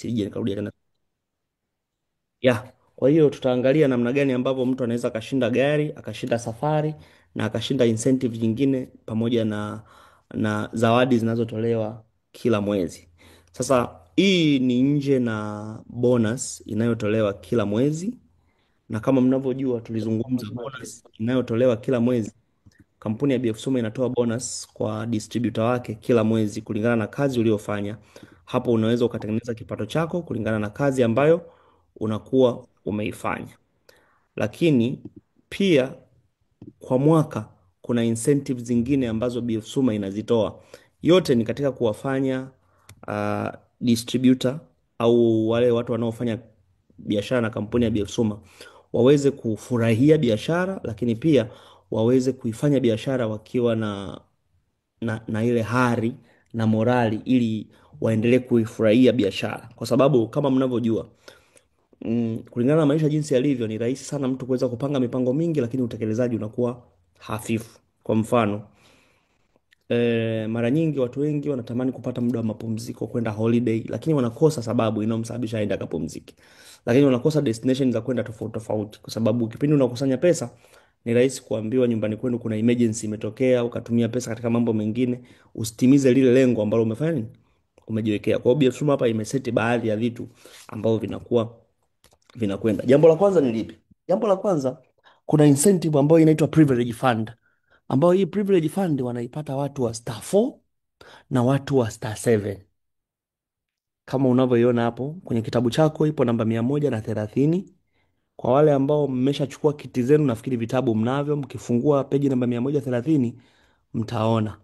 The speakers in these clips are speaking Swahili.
Nisije nikarudia tena. Yeah. Kwa hiyo tutaangalia namna gani ambavyo mtu anaweza akashinda gari, akashinda safari na akashinda incentive nyingine pamoja na zawadi zinazotolewa kila mwezi. Sasa hii ni nje na bonus inayotolewa kila mwezi, na kama mnavyojua tulizungumza bonus inayotolewa kila mwezi. Kampuni ya BF Suma inatoa bonus kwa distributor wake kila mwezi kulingana na kazi uliyofanya. Hapo unaweza ukatengeneza kipato chako kulingana na kazi ambayo unakuwa umeifanya. Lakini pia kwa mwaka kuna incentives zingine ambazo BF Suma inazitoa. Yote ni katika kuwafanya distributor au wale watu wanaofanya biashara na kampuni ya BF Suma waweze kufurahia biashara, lakini pia waweze kuifanya biashara wakiwa na ile hari na morali, ili waendelee kuifurahia biashara, kwa sababu kama mnavyojua kulingana na maisha jinsi yalivyo, ni rahisi sana mtu kuweza kupanga mipango mingi, lakini utekelezaji unakuwa hafifu. Kwa mfano mara nyingi watu wengi wanatamani kupata muda wa mapumziko kwenda holiday, lakini wanakosa sababu inayomsababisha aende akapumzike, lakini wanakosa destination za kwenda tofauti tofauti, kwa sababu kipindi unakusanya pesa ni rahisi kuambiwa nyumbani kwenu kuna emergency imetokea, ukatumia pesa katika mambo mengine, usitimize lile lengo ambalo umefanya nini, umejiwekea. Kwa hiyo BF Suma hapa imeseti baadhi ya vitu ambavyo vinakuwa vinakwenda. Jambo la kwanza ni lipi? Jambo la kwanza, kuna incentive ambayo inaitwa privilege fund, ambayo hii privilege fund wanaipata watu wa star 4 na watu wa star 7. Kama unavyoiona hapo kwenye kitabu chako ipo namba 130. Kwa wale ambao mmeshachukua kiti zenu, nafikiri vitabu mnavyo, mkifungua peji namba 130 mtaona.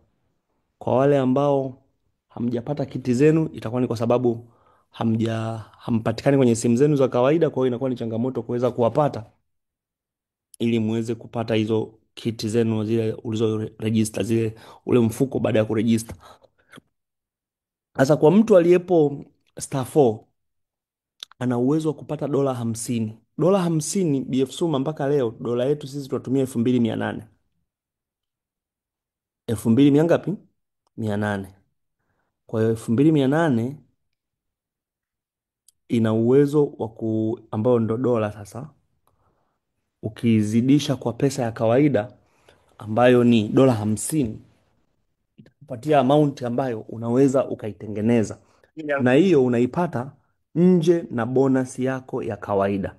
Kwa wale ambao hamjapata kiti zenu, itakuwa ni kwa sababu hampatikani kwenye simu zenu za kawaida, kwa hiyo inakuwa ni changamoto kuweza kuwapata ili muweze kupata hizo kiti zenu zile ulizo register, zile ule mfuko baada ya kuregister. Sasa kwa mtu aliyepo star 4 ana uwezo wa kupata dola 50. Dola 50 BF Suma mpaka leo dola yetu sisi tunatumia elfu mbili mia nane. Elfu mbili mia ngapi? Mia nane. Kwa hiyo elfu mbili mia nane ina uwezo wa ku, ambayo ndo dola sasa, ukizidisha kwa pesa ya kawaida ambayo ni dola 50, itakupatia amount ambayo unaweza ukaitengeneza. Na hiyo unaipata nje na bonus yako ya kawaida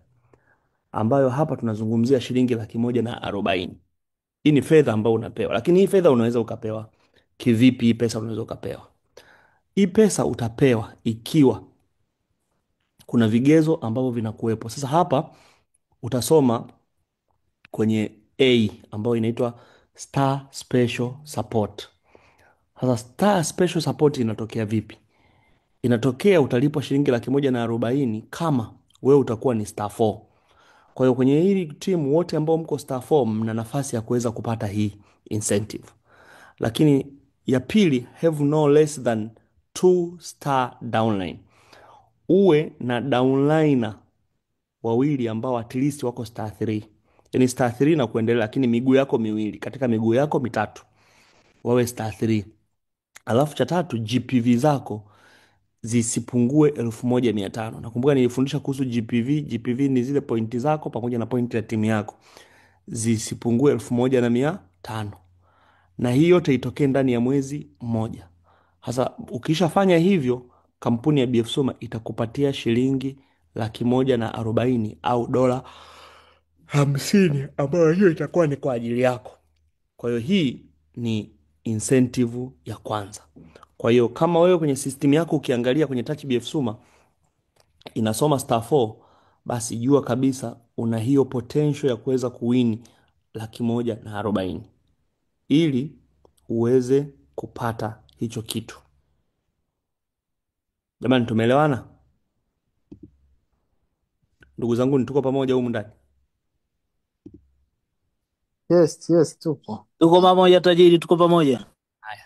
ambayo hapa tunazungumzia shilingi laki moja na arobaini. Hii ni fedha ambayo unapewa. Lakini hii fedha unaweza ukapewa kivipi? Hii pesa unaweza ukapewa. Hii pesa utapewa ikiwa kuna vigezo ambavyo vinakuwepo. Sasa hapa utasoma kwenye A ambayo inaitwa Star Special Support. Sasa Star Special Support inatokea vipi? Inatokea utalipwa shilingi laki moja na arobaini kama wewe utakuwa ni Star 4. Kwa hiyo kwenye hili timu wote ambao mko Star 4 mna nafasi ya kuweza kupata hii incentive. Lakini ya pili, have no less than 2 star downline. Uwe na downliner wawili ambao at least wako star 3. Yaani star 3 na kuendelea, lakini miguu yako miwili katika miguu yako mitatu wawe star 3. Alafu cha tatu, GPV zako zisipungue elfu moja mia tano. Nakumbuka nilifundisha kuhusu GPV. GPV ni zile pointi zako pamoja na pointi ya timu yako zisipungue elfu moja na mia tano. Na hii yote itokee ndani ya mwezi mmoja. Sasa ukishafanya hivyo, kampuni ya BF Suma itakupatia shilingi laki moja na arobaini au dola 50, ambayo hiyo itakuwa ni kwa ajili yako. Kwa hiyo hii ni incentive ya kwanza. Kwa hiyo kama wewe kwenye system yako ukiangalia kwenye Touch BF Suma inasoma star 4, basi jua kabisa una hiyo potential ya kuweza kuwin laki moja na arobaini ili uweze kupata hicho kitu. Jamani, tumeelewana? Ndugu zangu, tuko pamoja humu ndani? Yes, yes, tupo. Tuko pamoja tajiri, tuko pamoja. Haya.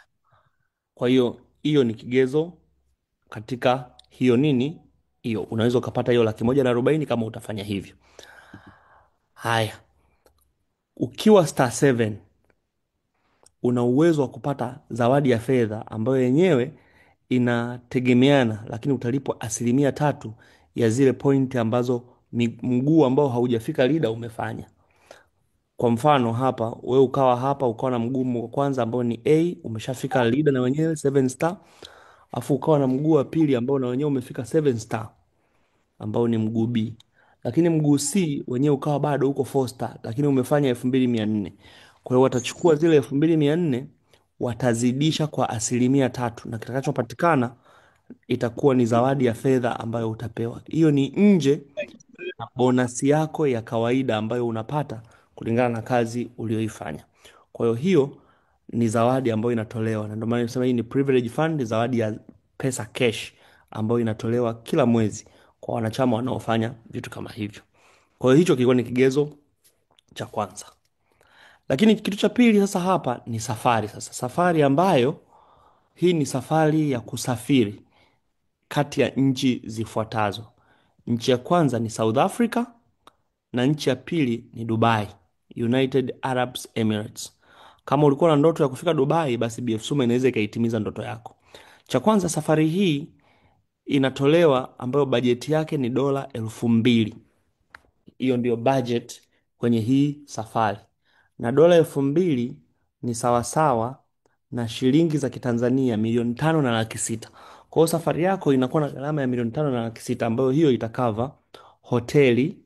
Kwa hiyo hiyo ni kigezo katika hiyo nini? Hiyo unaweza ukapata hiyo laki moja na arobaini kama utafanya hivyo. Haya. Ukiwa star 7 una uwezo wa kupata zawadi ya fedha ambayo yenyewe Inategemeana, lakini utalipwa 3% ya zile pointi ambazo mguu ambao haujafika leader umefanya. Kwa mfano hapa wewe ukawa hapa ukawa na mguu wa kwanza ambao ni A umeshafika leader na wenyewe 7 star, afu ukawa na mguu wa pili ambao na wenyewe umefika 7 star ambao ni mguu B. Lakini mguu C wenyewe ukawa bado uko 4 star lakini umefanya 2400. Kwa hiyo watachukua zile 2400 watazidisha kwa 3% na kitakachopatikana itakuwa ni zawadi ya fedha ambayo utapewa. Hiyo ni nje na bonasi yako ya kawaida ambayo unapata kulingana na kazi uliyoifanya. Kwa hiyo hiyo ni zawadi ambayo inatolewa, na ndio maana nimesema hii ni privilege fund, zawadi ya pesa cash ambayo inatolewa kila mwezi kwa wanachama wanaofanya vitu kama hivyo. Kwa hiyo hicho kilikuwa ni kigezo cha kwanza. Lakini kitu cha pili sasa hapa ni safari sasa. Safari ambayo hii ni safari ya kusafiri kati ya nchi zifuatazo. Nchi ya kwanza ni South Africa na nchi ya pili ni Dubai, United Arab Emirates. Kama ulikuwa na ndoto ya kufika Dubai, basi BF Suma inaweza ikaitimiza ndoto yako. Cha kwanza, safari hii inatolewa ambayo bajeti yake ni dola 2,000. Hiyo ndiyo budget kwenye hii safari, na dola 2,000 ni sawasawa na shilingi za Kitanzania 5,600,000. Kwa hiyo safari yako inakuwa na gharama ya 5,600,000 ambayo hiyo itakava hoteli,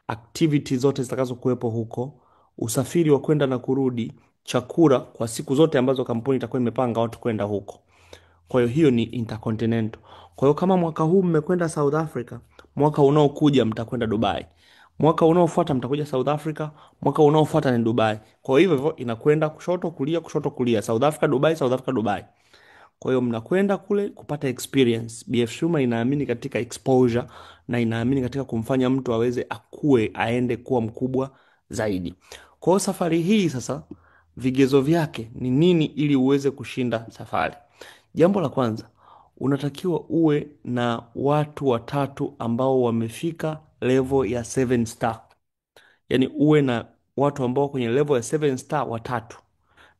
activity zote zitakazokuwepo huko, usafiri wa kwenda na kurudi, chakula kwa siku zote ambazo kampuni itakuwa imepanga watu kwenda huko. Kwa hiyo hiyo ni intercontinental. Kwa hiyo kama mwaka huu mmekwenda South Africa, mwaka unaokuja mtakwenda Dubai. Mwaka unaofuata mtakuja South Africa, mwaka unaofuata ni Dubai. Kwa hiyo hivyo hivyo inakwenda kushoto kulia kushoto kulia, South Africa Dubai, South Africa Dubai. Kwa hiyo mnakwenda kule kupata experience. BF Schumer inaamini katika exposure na inaamini katika kumfanya mtu aweze akue, aende kuwa mkubwa zaidi. Kwa hiyo safari hii sasa vigezo vyake ni nini ili uweze kushinda safari? Jambo la kwanza, unatakiwa uwe na watu watatu ambao wamefika level ya 7 star. Yaani uwe na watu ambao kwenye level ya 7 star watatu,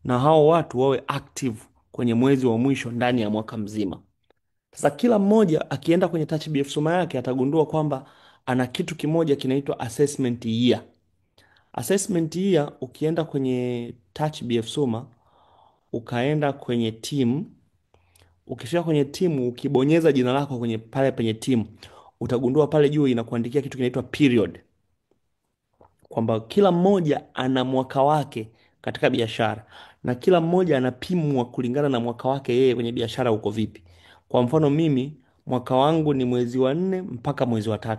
na hao watu wawe active kwenye mwezi wa mwisho ndani ya mwaka mzima. Sasa kila mmoja akienda kwenye Touch BF Suma yake atagundua kwamba ana kitu kimoja kinaitwa assessment year. Assessment year, ukienda kwenye Touch BF Suma ukaenda kwenye team, ukifika kwenye timu ukibonyeza jina lako kwenye pale penye timu utagundua pale juu inakuandikia kitu kinaitwa period, kwamba kila mmoja ana mwaka wake katika biashara na kila mmoja anapimwa kulingana na mwaka wake yeye kwenye biashara uko vipi. Kwa mfano mimi mwaka wangu ni mwezi wa 4 mpaka mwezi wa 3.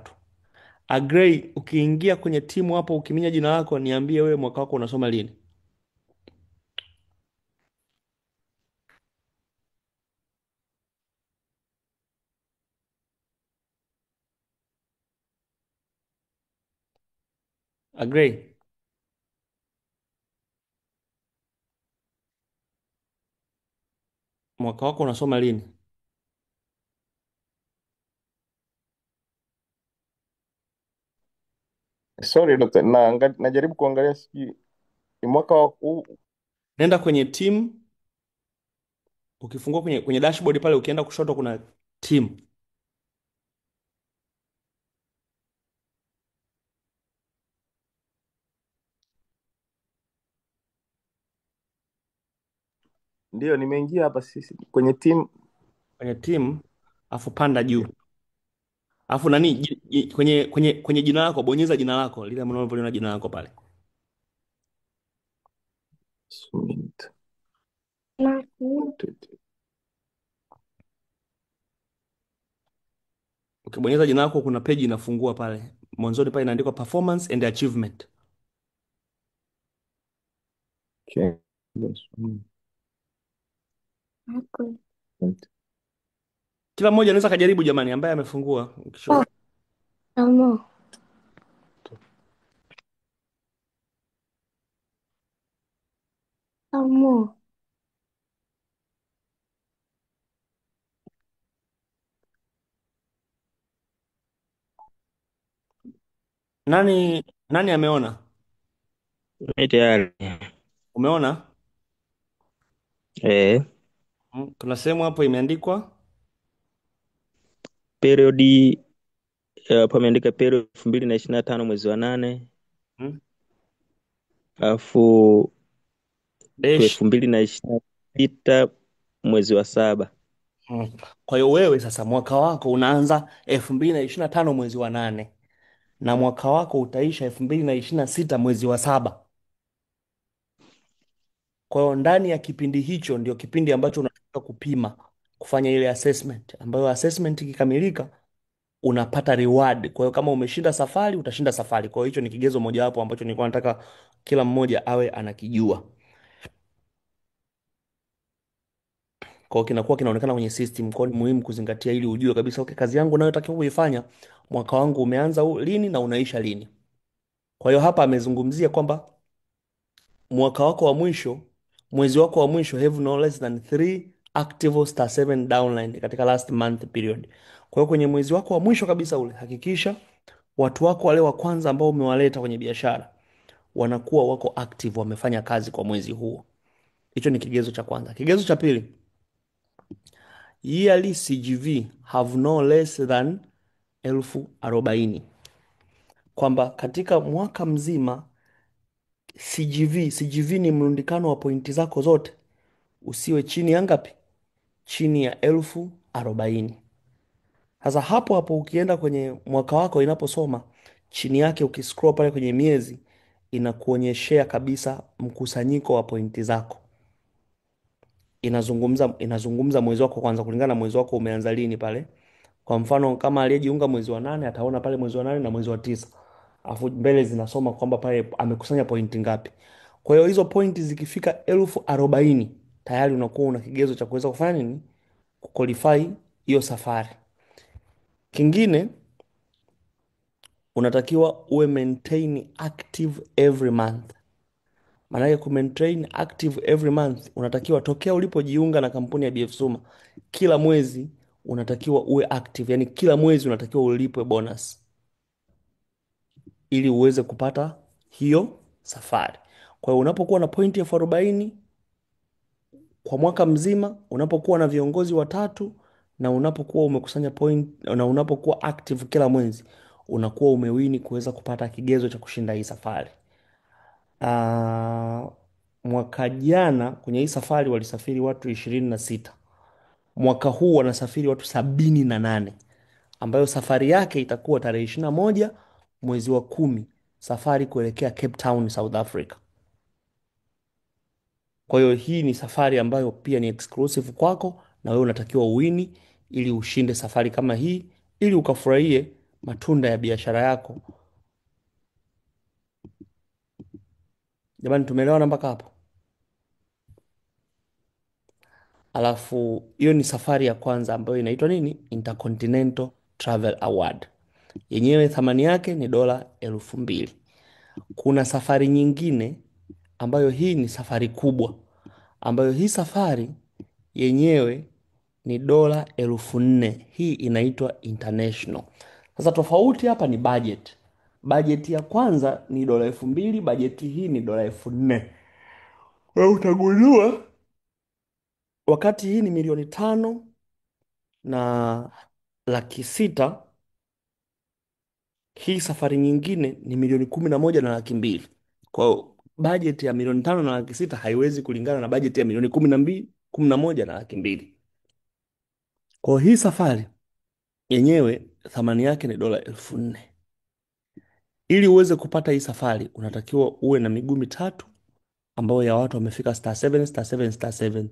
Agrey, ukiingia kwenye timu hapo ukiminya jina lako niambie wewe mwaka wako unasoma lini. Agrey, mwaka wako unasoma lini? Sorry doctor, najaribu kuangalia sijui ni mwaka wa huu. Nenda kwenye timu, ukifungua kwenye dashboard pale ukienda kushoto kuna timu. Ndio nimeingia hapa sisi kwenye team. Kwenye timu afu panda juu. Afu nani, kwenye jina lako bonyeza jina lako lile mnavyoliona jina lako pale. Minute. Ukibonyeza jina lako kuna page inafungua pale. Mwanzoni pale inaandikwa performance and achievement. Okay. Kila mmoja anaweza kujaribu jamani, ambaye amefungua. Nani ameona? Mimi tayari. Umeona? Kuna sehemu hapo imeandikwa Period hapo ameandika period 2025 mwezi wa nane, mm, alafu tu dash. 2026 mwezi wa saba. Mm. Kwa hiyo wewe sasa mwaka wako unaanza 2025 mwezi wa nane na mwaka wako utaisha 2026 mwezi wa saba. Kwa hiyo ndani ya kipindi hicho ndio kipindi ambacho unataka kupima, kufanya ile assessment, ambayo assessment ikikamilika unapata reward. Kwa hiyo kama umeshinda safari utashinda safari. Kwa hiyo hicho ni kigezo mojawapo ambacho nilikuwa nataka kila mmoja awe anakijua. Kwa hiyo kinakuwa kinaonekana kwenye system. Kwa hiyo ni muhimu kuzingatia ili ujue kabisa, okay, kazi yangu nayotakiwa kuifanya mwaka wangu umeanza lini na unaisha lini. Kwa hiyo hapa amezungumzia kwamba mwaka wako wa mwisho, mwezi wako wa mwisho have no less than 3 active star 7 downline katika last month period. Kwa hiyo kwenye mwezi wako wa mwisho kabisa ule, hakikisha watu wako wale wa kwanza ambao umewaleta kwenye biashara wanakuwa wako active, wamefanya kazi kwa mwezi huo. Hicho ni kigezo cha kwanza. Kigezo cha pili, yearly CGV have no less than 40,000, kwamba katika mwaka mzima CGV, CGV ni mrundikano wa pointi zako zote, usiwe chini ya ngapi? Chini ya 40,000. Sasa hapo hapo ukienda kwenye mwaka wako inaposoma chini yake, ukiscroll pale kwenye miezi inakuonyeshea kabisa mkusanyiko wa pointi zako. Inazungumza mwezi wako kwanza, kulingana na mwezi wako umeanza lini pale. Kwa mfano kama aliyejiunga mwezi wa nane ataona pale mwezi wa nane na mwezi wa tisa, afu mbele zinasoma kwamba pale amekusanya pointi ngapi. Kwa hiyo hizo pointi zikifika 40,000 tayari unakuwa una kigezo cha kuweza kufanya nini, kuqualify hiyo safari. Kingine unatakiwa uwe maintain active every month. Maanake ku maintain active every month unatakiwa tokea ulipojiunga na kampuni ya BF Suma, kila mwezi unatakiwa uwe active, yani kila mwezi unatakiwa ulipwe bonus ili uweze kupata hiyo safari. Kwa hiyo unapokuwa na pointi 40,000 kwa mwaka mzima, unapokuwa na viongozi watatu na unapokuwa umekusanya point na unapokuwa active kila mwezi, unakuwa umewini kuweza kupata kigezo cha kushinda hii safari. Ah, mwaka jana kwenye hii safari walisafiri watu 26. Mwaka huu wanasafiri watu 78, ambayo safari yake itakuwa tarehe 21 mwezi wa kumi, safari kuelekea Cape Town, South Africa. Kwa hiyo hii ni safari ambayo pia ni exclusive kwako na wewe unatakiwa uwini ili ushinde safari kama hii ili ukafurahie matunda ya biashara yako. Jamani, tumeelewana mpaka hapo? Alafu hiyo ni safari ya kwanza ambayo inaitwa nini? Intercontinental Travel Award. Yenyewe thamani yake ni dola 2,000. Kuna safari nyingine ambayo hii ni safari kubwa, ambayo hii safari yenyewe ni dola 4,000. Hii inaitwa international. Sasa tofauti hapa ni budget. Budget ya kwanza ni dola 2,000, budget hii ni dola 4,000. Wewe utagundua wakati hii ni milioni tano na laki sita, hii safari nyingine ni milioni 11 na laki mbili. Kwa hiyo bajeti ya milioni tano na laki sita haiwezi kulingana na bajeti ya milioni 12, 11 na laki mbili. Kwa hiyo hii safari yenyewe thamani yake ni dola 4,000. Ili uweze kupata hii safari unatakiwa uwe na miguu mitatu ambayo ya watu wamefika star 7, star 7, star 7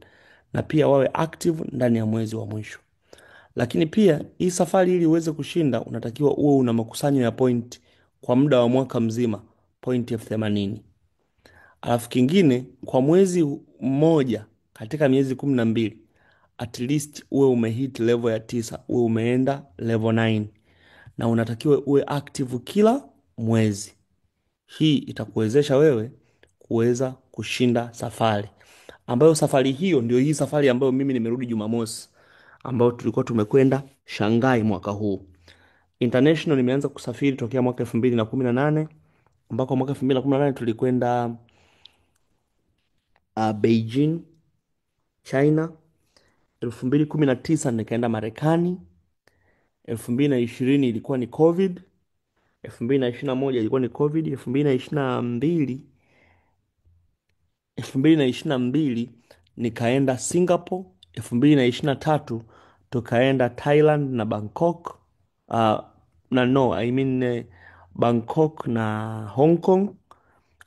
na pia wawe active ndani ya mwezi wa mwisho. Lakini pia hii safari ili uweze kushinda unatakiwa uwe una makusanyo ya point kwa muda wa mwaka mzima, point 80,000. Alafu kingine kwa mwezi mmoja katika miezi 12 at least uwe umehit level ya 9, uwe umeenda level 9 na unatakiwa uwe active kila mwezi. Hii itakuwezesha wewe kuweza kushinda safari, ambayo safari hiyo ndio hii safari ambayo mimi nimerudi Jumamosi, ambayo tulikuwa tumekwenda Shanghai mwaka huu. International nimeanza kusafiri tokea mwaka elfu mbili na kumi na nane, ambako mwaka elfu mbili na kumi na nane tulikwenda Beijing, China. 2019 nikaenda Marekani. 2020 ilikuwa ni COVID. 2021 ilikuwa ni COVID. 2022 2022 nikaenda Singapore. 2023 tukaenda Thailand na Bangkok. Uh, na no, I mean Bangkok na Hong Kong.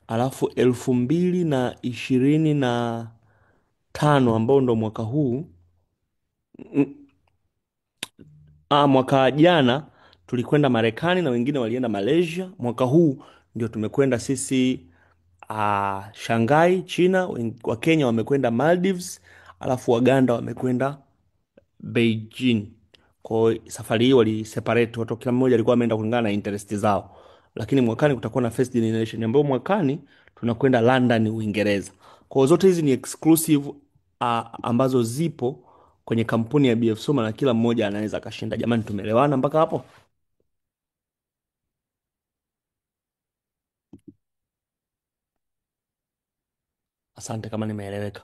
Alafu 2025 ambao ndo mwaka huu mwaka jana tulikwenda Marekani na wengine walienda Malaysia. Mwaka huu ndio tumekwenda sisi Shanghai, China, Wakenya wamekwenda Maldives, alafu Waganda wamekwenda Beijing. Kwa hiyo safari hii wali separate watu, kila mmoja alikuwa ameenda kulingana na interest zao, lakini mwakani kutakuwa na first generation ambayo mwakani tunakwenda London, Uingereza. Kwa hiyo zote hizi ni exclusive ambazo zipo kwenye kampuni ya BF Suma na kila mmoja anaweza akashinda. Jamani, tumeelewana mpaka hapo? Asante kama nimeeleweka.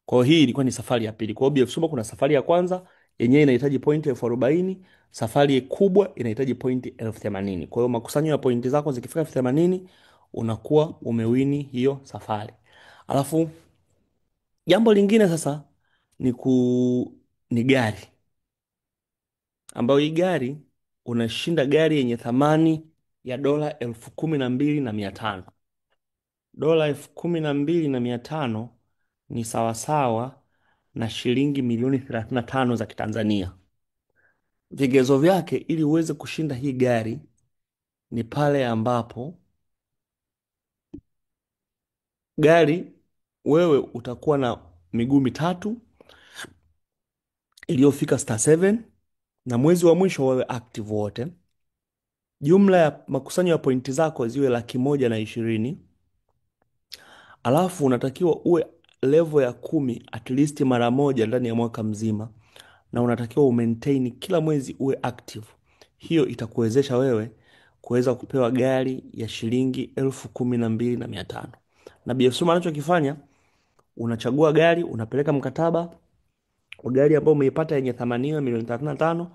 Kwa hiyo hii ilikuwa ni safari ya pili. Kwa hiyo BF Suma kuna safari ya kwanza yenyewe inahitaji pointi 40,000, safari kubwa inahitaji pointi 80,000. Kwa hiyo makusanyo ya pointi zako zikifika 80,000 unakuwa umewini hiyo safari. Alafu jambo lingine sasa ni ni gari. Ambayo hii gari unashinda gari yenye thamani ya dola 12,500. Dola 12,500 ni sawasawa na shilingi milioni 35 za Kitanzania. Vigezo vyake ili uweze kushinda hii gari ni pale ambapo gari wewe utakuwa na miguu mitatu iliyofika star 7 na mwezi wa mwisho wawe active wote. Jumla ya makusanyo ya pointi zako ziwe 120,000. Alafu unatakiwa uwe level ya 10 at least mara moja ndani ya mwaka mzima, na unatakiwa umaintain kila mwezi uwe active. Hiyo itakuwezesha wewe kuweza kupewa gari ya shilingi 12,500. Na BF Suma anachokifanya, unachagua gari, unapeleka mkataba wa gari ambayo umeipata yenye thamani ya milioni 35,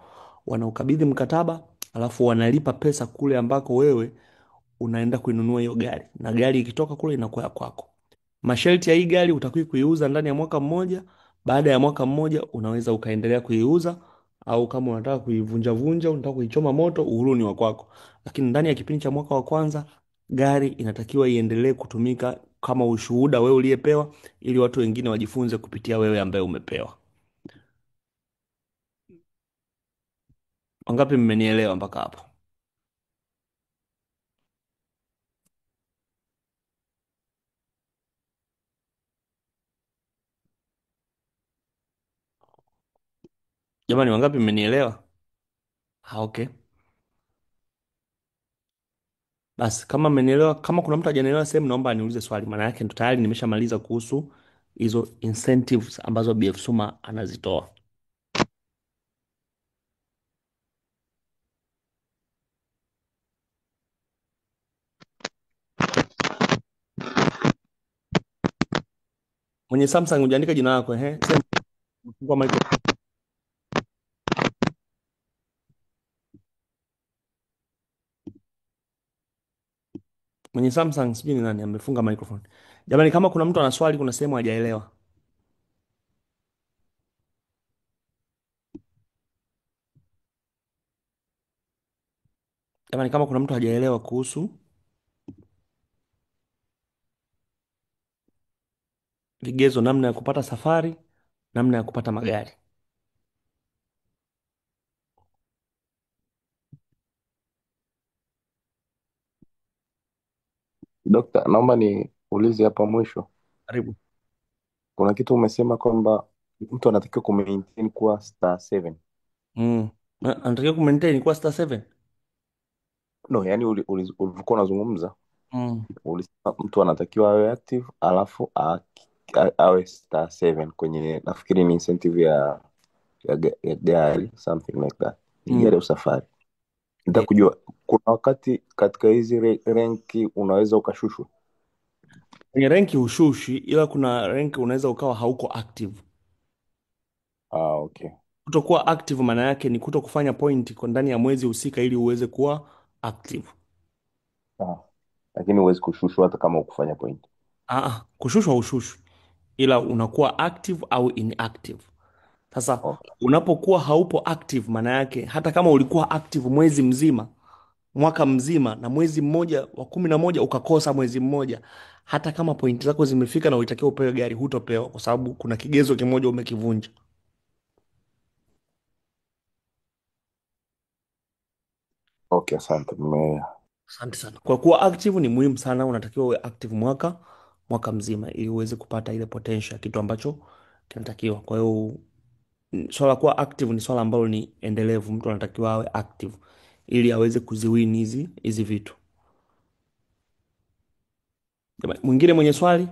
wanaukabidhi mkataba, alafu wanalipa pesa kule ambako wewe unaenda kuinunua hiyo gari, na gari ikitoka kule inakuwa ya kwako. Masharti ya hii gari utakiwa kuiuza ndani ya mwaka mmoja. Baada ya mwaka mmoja unaweza ukaendelea kuiuza, au kama unataka kuivunja-vunja, unataka kuichoma moto, uhuru ni wa kwako. Lakini ndani ya kipindi cha mwaka wa kwanza gari inatakiwa iendelee kutumika kama ushuhuda wewe uliyepewa, ili watu wengine wajifunze kupitia wewe ambaye umepewa. Wangapi mmenielewa mpaka hapo? Jamani, wangapi mmenielewa? Okay. Basi kama mmenielewa, kama kuna mtu hajanielewa sehemu naomba aniulize swali. Maana yake ndo tayari nimeshamaliza kuhusu hizo incentives ambazo BF Suma anazitoa. Mwenye Samsung hujaandika jina lako, ehe? Sema, fungua microphone. Mwenye Samsung sijui ni nani amefunga microphone. Jamani, kama kuna mtu ana swali, kuna sehemu hajaelewa. Jamani, kama kuna mtu hajaelewa kuhusu vigezo, namna ya kupata safari, namna ya kupata magari. Dokta, naomba niulize hapa mwisho. Karibu. Kuna kitu umesema kwamba mtu anatakiwa kumaintain kuwa star 7. Anatakiwa kumaintain kuwa star 7? No, yani ulivyokuwa unazungumza, ulisema mtu anatakiwa awe active alafu awe star 7 kwenye, nafikiri ni incentive ya gari, something like that. Ni gari au safari. Nataka kujua kuna wakati katika hizi renki unaweza ukashushwa. Kwenye renki hushushi, ila kuna renki unaweza ukawa hauko active. Ah, okay. Kutokuwa active maana yake ni kuto kufanya point kwa ndani ya mwezi husika ili uweze kuwa active. Ah. Lakini huwezi kushushwa hata kama ukufanya point. Ah, kushushwa ushushwi, ila unakuwa active au inactive. Sasa Okay. unapokuwa haupo active, maana yake hata kama ulikuwa active mwezi mzima, mwaka mzima, na mwezi mmoja wa 11 ukakosa mwezi mmoja, hata kama pointi zako zimefika na ulitakiwa upewe gari, hutopewa kwa sababu kuna kigezo kimoja umekivunja. Okay, asante. Asante sana. Kwa kuwa active ni muhimu sana, unatakiwa uwe active mwaka mzima ili uweze kupata ile potential ya kitu ambacho kinatakiwa. Kwa hiyo swala kuwa active ni swala ambalo ni endelevu, mtu anatakiwa awe active ili aweze kuziwin hizi vitu. Jamani, mwingine mwenye swali?